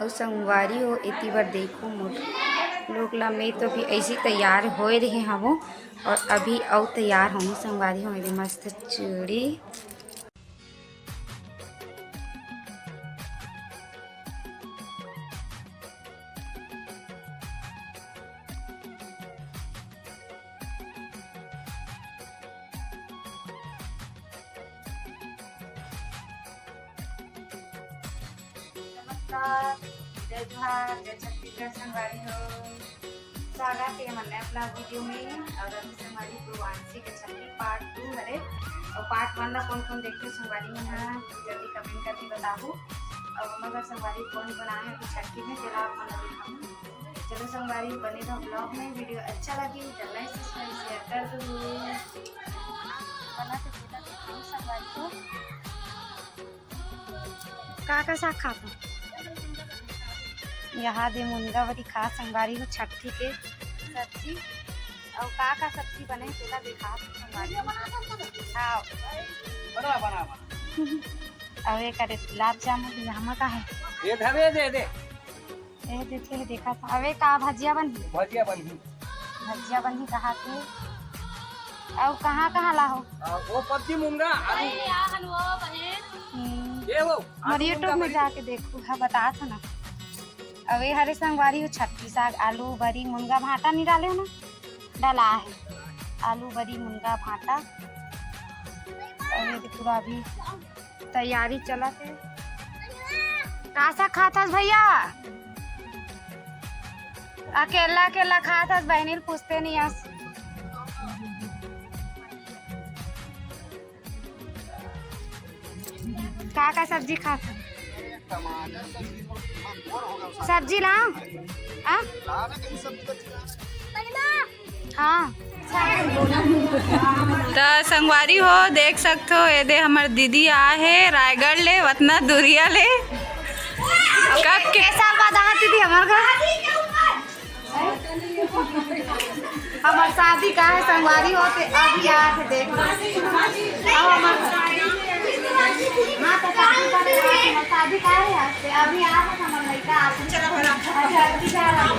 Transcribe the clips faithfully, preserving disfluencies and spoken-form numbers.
अउ संगवारी हो, एती बर देखो मोर लोग ला, मैं तो अभी ऐसी तैयार होए रहे हवो और अभी अउ तैयार होंगे संगवारी हो। मेरी मस्त चूड़ी। नमस्कार, जय जोहार, जय छत्तीसगढ़ संगवारी हो। स्वागत हे हमर नया vlog video में। और अभी संगवारी पूर्वांशी के छट्ठी part two हरे। और part one ला कौन कौन देखे संगवारी मन ह, जल्दी comment करके बताहू। और हमर घर संगवारी कौन बनाए हे अभी छट्ठी में, तेला आप मन ला दिखाहूँ। चलो संगवारी, बने रहो vlog में। Video अच्छा लगी तो like, subscribe, share कर दो। बना के पूरा दिखाऊँ संगवारी हो। का का साग खात हो? यहाँ दे मुनगा बरी खा संगवारी हो, छट्ठी के सब्जी। अउ का का सब्जी बने तेला दिखा संगवारी हो। हाँ। बना, बना, बना। अउ ये करे गुलाब जामुन, यहाँ का है? ये धरे दे दे। ए देखे, देखा था। अबे का भजिया बनही? भजिया बनही। भजिया बनही कहा थे। अउ कहाँ कहाँ ला हो? आ, वो पत्ती मुंगा, आलू। हम्म। ये वो, मोर आलू YouTube मुंगा में बड़ी। जाके देखू, हाँ, बता था ना। अबे हरे संगवारी हो, छट्ठी साग, आलू, बरी, मुनगा, भाटा नहीं डाले हो ना? डाला है। आलू, बरी, मुनगा, भाटा। अबे तो पूरा अभी तैयारी चलत हे। का साग खात हस भैया? अकेला अकेला खात हस, बहिनी ल पूछते नहीं हस। का का सब्जी खात हस? सब्जी ला? आ? हाँ। त संगवारी हो, देख सकथो, ए दे हमर दीदी आए हे रायगढ़ ले, वतना दुरिया ले। कब के के साल बाद आहा दीदी हमर घर? हमर शादी का है संगवारी हो, ते अभी आए थे देख। अब हमर, हाँ, तो शादी का है, हमर शादी का है, ते अभी आए थे हमर लड़का आए थे। अच्छा, अभी जा रहा है।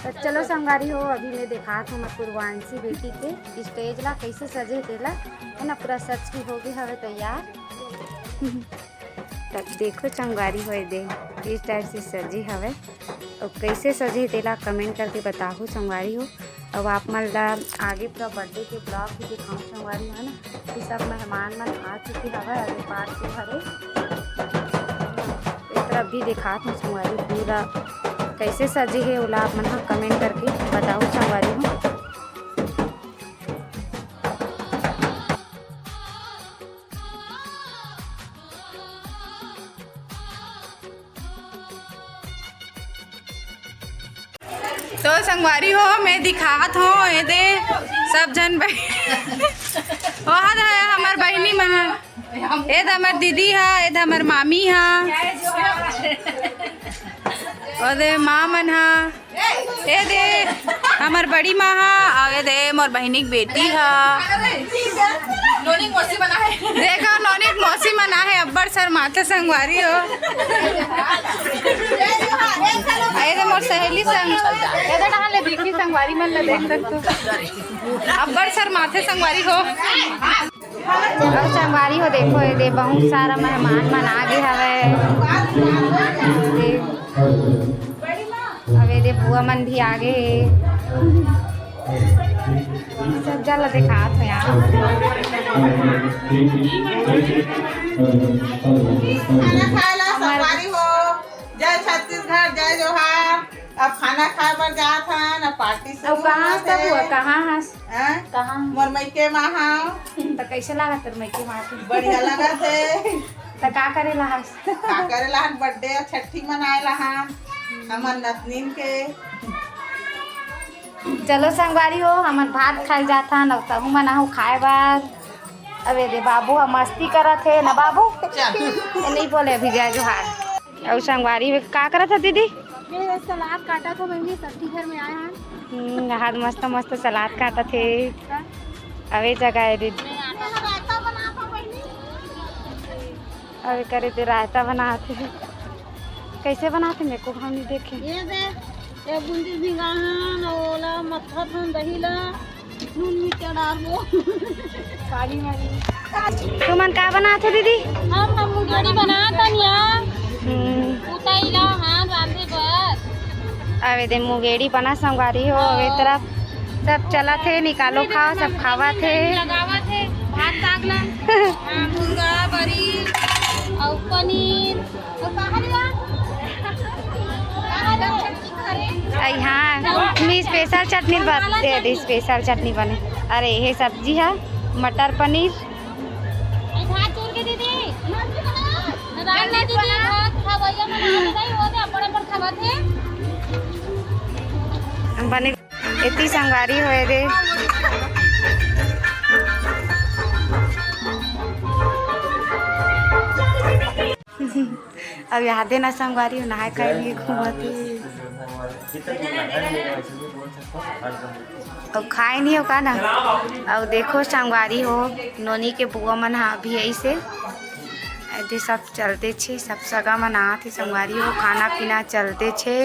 तो चलो संगवारी हो, अभी मैं दिखात हूँ हमर पूर्वांशी बेटी के stage ला कैसे सजे हे तेला, है ना, पूरा सज के हो गए हवे तैयार। तब देखो संगवारी हो, ए दे इस type से सजे हवे, और कैसे सजे हे तेला comment करके बताहू संगवारी हो। अब आप मन ला आगे पूरा birthday के vlog भी दिखाऊँ संगवारी हो, है ना, कि सब मेहमान मन आ चुके हवे, अभी part two हरे। इस तरफ भी दिखात हूँ संगवारी, पूरा कैसे सजे हे ओला आप मन ह comment करके बताहू संगवारी हो। तो संगवारी हो, मैं दिखात हूँ, ए दे सब झन बह-, ओहा दे हमर बहिनी मन ह, ए दे हमर दीदी ह, ए दे हमर मामी ह, ओ दे माँ मन ह। ए दे, हमर बड़ी माँ हा, अउ ए दे, मोर बहिनी के बेटी हा। नोनी मौसी बना है। देखो, नोनी के मौसी मन आहे, अब्बड़ शर्माथे संगवारी हो। ए दे, मोर सहेली संग, ए दे, कहाँ ले देखी संगवारी मन ले देख सकथो। अब्बड़ शर्माथे संगवारी हो। अउ संगवारी हो, देखो, ए दे बहुत सारा मेहमान मन आगे हवय। दे, अब ए दे बुआ मन भी आगे हे। सब जन ला देखात हो यार। खाना खाए ला हमर संगवारी हो। जय छत्तीसगढ़, जय जोहार। अब खाना खाए बर जात हन, अब party शुरू अब कहाँ होत सब हे। हुआ? कहाँ हस? हैं? कहाँ? मोर मइके मा हव। त कैसे लागत तोर मइके मा आके? बढ़िया लागत हे। त का करे ला हस? का करे ला हन? Birthday अउ छट्ठी मनाए ला हन हमर नतनीन के। चलो संगवारी हो, हमन भात खाए जात हन, अब तहु मन आहू खाए बर। अब ए दे बाबू ह मस्ती करत हे ना बाबू? चल। ए नहीं बोले अभी जय जोहार। अउ संगवारी हो का करत ह दीदी? ये सलाद काटा था बहिनी, सब्जी घर में आए हैं। हम्म, हाथ मस्त मस्त सलाद काटत हे। अवे जगह है दीदी। रायता बना था बहिनी। अवे करे दे रायता बनात हे। कैसे बनाथे, मेरे को हम नहीं देखे। ये दे, ये बूंदी भिंगाहन, ओला मत्था थन दही ला, नून मिर्चा डालबो। काली मारी। तुमन का बनात हो दीदी? हम, हम मुंगेड़ी बनात हन या। हम्म। उताई ला, हाँ, रांधे बर। अबे दे मुंगेड़ी बना संगवारी हो, अबे तरफ सब चलत हे, निकालो खाओ, सब खावत हे। लगावत हे, भात साग ला। हाँ, मुनगा, बरी, अउ पनीर। अई हाँ, मी स्पेशल चटनी बन-, ए, दे स्पेशल चटनी बने। अरे, ये सब्जी है, मटर पनीर। अई भात चूर के दीदी। राम ने दीदी, भात खवैया मन आत नहीं होते, अपन अपन खावत हे। बने। एती संगवारी होए दे। अब यादे ना संगवारी हो, नहाए खाए नहीं घूमत हे। अब खाए नहीं हो का ना? अब देखो संगवारी हो, नोनी के बुआ मन हा अभी ऐसे, ऐसे सब चलते छे, सब सगा मन आत हे संगवारी हो, खाना पीना चलते छे।